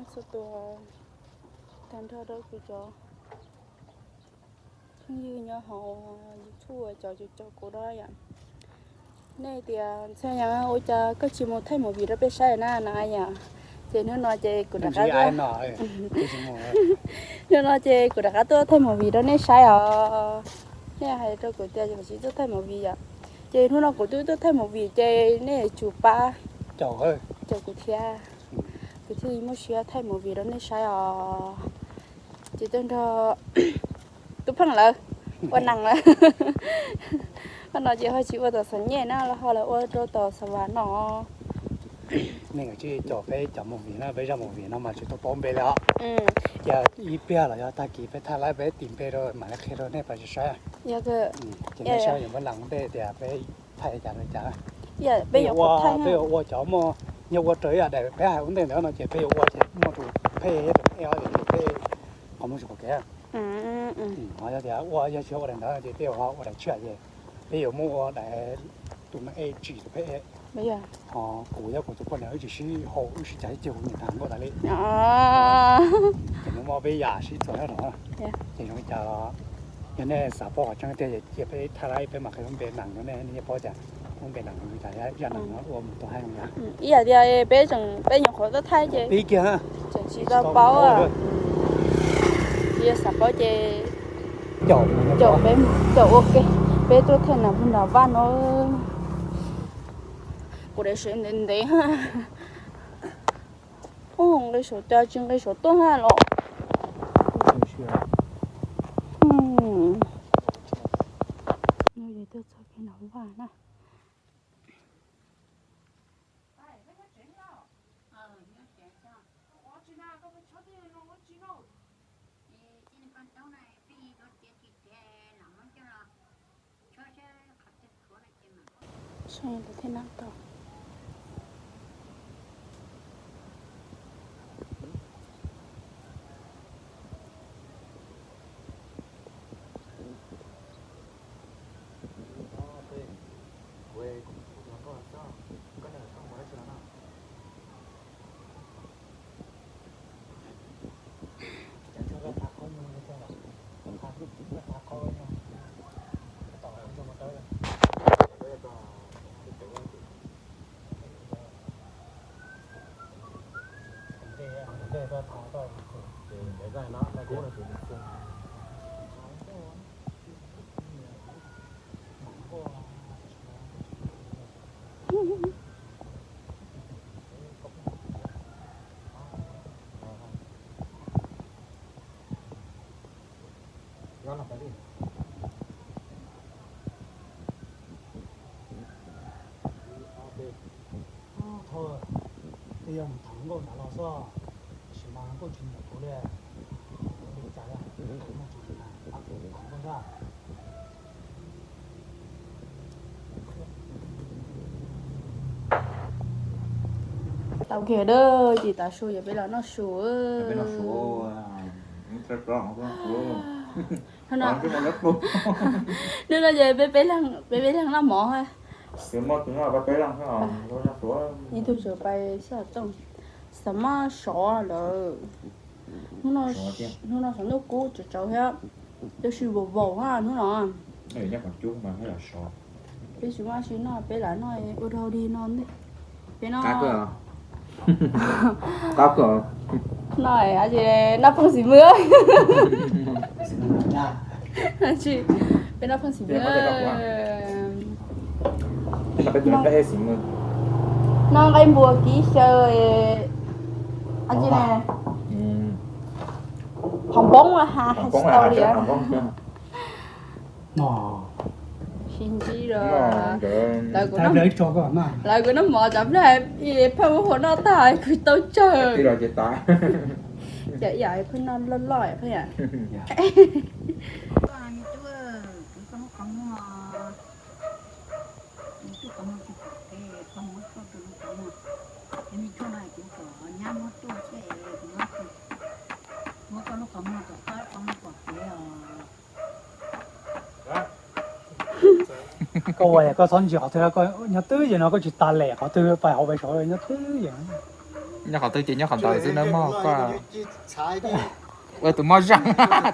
Txhua tus, tag nrho rau kuv cov phooj ywg nyob hauv YouTube cov caum kuv dab yom. Nej tias Ntxhais Yaj, ua cas koj tsis mus thaij movie rau peb saib na no yom? Ces hnub no ces kuv rov qab tuaj, hnub no ces kuv rov qab tuaj thaij movie rau nej saib os. Nej hais rau kuv tias kuv tsis tuaj thaij movie yom. Ces hnub no kuv twb tuaj thaij movie ces nej tsum pab caum kuv thiab, kuv thiaj li muaj siab thaij movie rau nej saib os. Ces tuaj nrog tub Pheej lawv ua nees lawm. Qhov no ces ho tsis ua tom Xos Nyej na, los ho lawv ua rau tom Xos Vas no. Nej kav tsij caum peb cov movie na, peb zaj movie no mas tsis tau paub npe li os. Ces ib pliag los yog tag kis peb thaij laib peb tis npe rau mam li qhia rau nej pab saib. Ces nej saib yuav muab lees ua ntej tias peb thaij cas li cas. Peb yuav ua, peb yuav ua cov muaj, yog ua raws ib yam daim peb hais ua ntej ntawd no ces peb yuav ua ces muaj tus phem tus e os ces peb qhov muag tsis pom kev. Ho yog tias ua, yog tsis ua daim ntawd ces peb yuav ua daim tshiab ces peb yuav muab ua daim tus me e tsim tus phem e. Ho kuv yog kuv tus poj niam wb tsis sib haum wb sib cav sib ceg kuv nyiam tag nkauj tas li. Ces nws muaj peb yam sib txuas nyob rau ces zoo li cas los yog nej xav paub qhov tseeb tiag ces cia peb thaij laib peb mam qhia lub npe nees rau nej, nej thiaj paub tias lub npe nees li cas, zaj nees no ua mus tau hais zoo li cas. Ib yam tias peb tseem, peb nyuam qhuav tuaj thaij ces pib kiag, tseem tsis tau paub. Yog xav paub ces caum peb, caum ua ke. Peb tuaj thaij nas pug nas vaj no. Kuv dam sawv ntev ntev. Ub, nqis saum cas tsis nqis saum tuaj ha los. Tuaj txog kev nas vaj na. Thov, twb yog mus tham nkauj ntawd los xwb, tab sis mas nkauj tsis nyiam kuv li, kuv li cas li, kuv muaj tsis nyiam kuv tham nkauj xwb. Tau kiag dab tsi tav su yog peb los noj su. Hnub no ces peb peb leeg noj mov. Ib tug tseem pais xyaj tooj, xav maj sov lawm. Hnub no xov ntuj kub tsaus tsaus thiab, tab sis vaus vaus ha hnub no. Peb tsis muaj dab tsi noj, peb lam noj ua dog dig no ntej. Peb noj, noj, noj pheej xis mws. Peb noj pheej xis mws. Noj nqaij npua kib xyaw. Qhov npoob ha, hais tsis tau li. Sib ntsib los, lawv kuv noj mov tsav nplej, pheej muab hua noj tag kuv tau tsawg. Ces ib yam pheej noj loj loj pheej yam. Koj ua koj txhob ntsia qhov twg, nyob twb yeem no koj tsis tas lem qhov twg pais hauv pais saud nyob twb yeem. Nyob qhov twg ces nyob qhov ntawd xwb na mog koj. Ua tus mob zaj,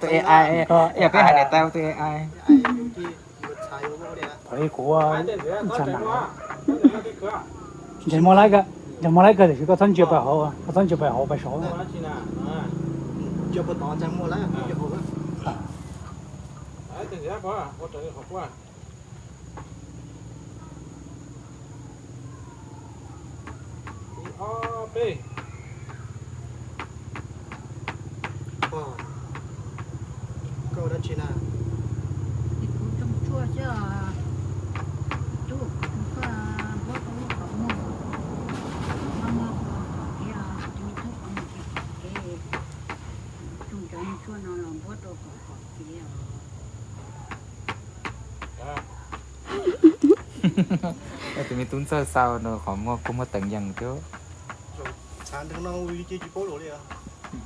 tus A I, yog peb hais niam tais ua tus A I. Kuv, ntshe muaj laib kawg, ntshe muaj laib kawg tiam sis koj txhob ntsia pais hauv, koj txhob ntsia pais hauv pais saud. Koj ua dab tsi na? Kuv tsoo tshuaj xwb os. Tub, koj npuab rau lub qhov muag, qhov muag kom kom kev os, tus me tub qhov muag tsis kom kev. Tsoo cov tshuaj no los npuab rau kom kom kev os. Tus me tub ntxawg xav no qhov muag kua muag teev yees thiab.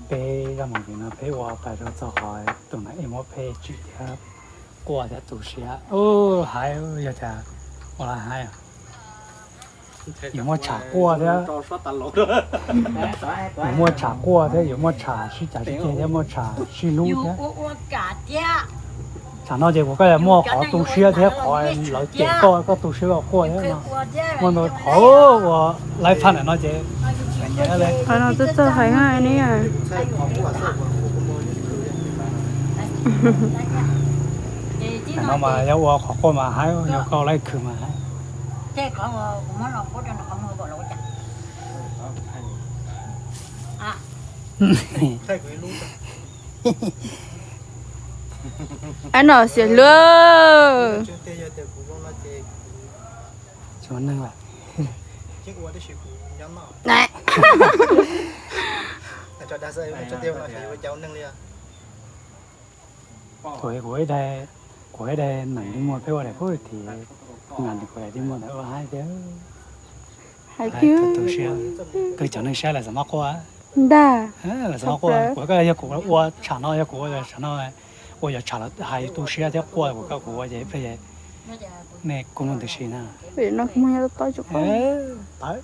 Peb zaj movie no peb ua pais rau txog qhov tus nam ej muab peb tsim thiab quaj thiab tu siab. Hais yog cas ua li hais, yuav muaj tsham quaj thiab, yuav muaj tsham quaj thiab, yuav muaj tsham sib cav sib ceg thiab, muaj tsham sib hlub thiab. Tsam no ces kuv koj muaj qhov tu siab thiab qhov lawv cem koj, koj tu siab koj quaj thiab no. Muaj ntau qhov uas laib faj ntawm no ces nyiam li. Qhov no txawj txawj heev ne. Tam no mas yog ua qhov quaj mas haib, yog koj laij khwv mas haib. Ab no xiam luag. Tsis muaj neeg lawm. Kuv, kuv ib daim neeg li muag peb ua daim pub tim nkas kuv daim li muag ntawd ua haib thiab. Hais tias tu siab, kawg cov neeg saib lawv xav muab quaj ntag. Lawv xav muab quaj, kuv koj yog kuv ua tsham no, yog kuv ua tsham no, ua yog tsham lawv hais tu siab thiab quaj kuv koj kuv ua ces ib pliag nej kuj muaj ntws si na. Pem no kuv muag nyob toj tsis quaj. Tawv.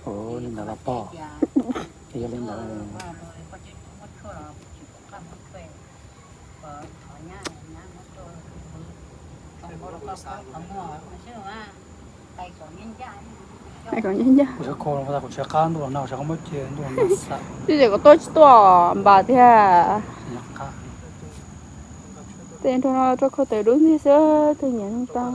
Ua li ntawd los pog, yog li ntawd. Kuv tsis qab ntuj no, kuv tsis qab muab cia ntuj no xav. Twb tias kom tuaj tsis tuaj npas thiab. Tej nrog no rau khau taws dub ntxiag xwb, tej nyiam neeg tau.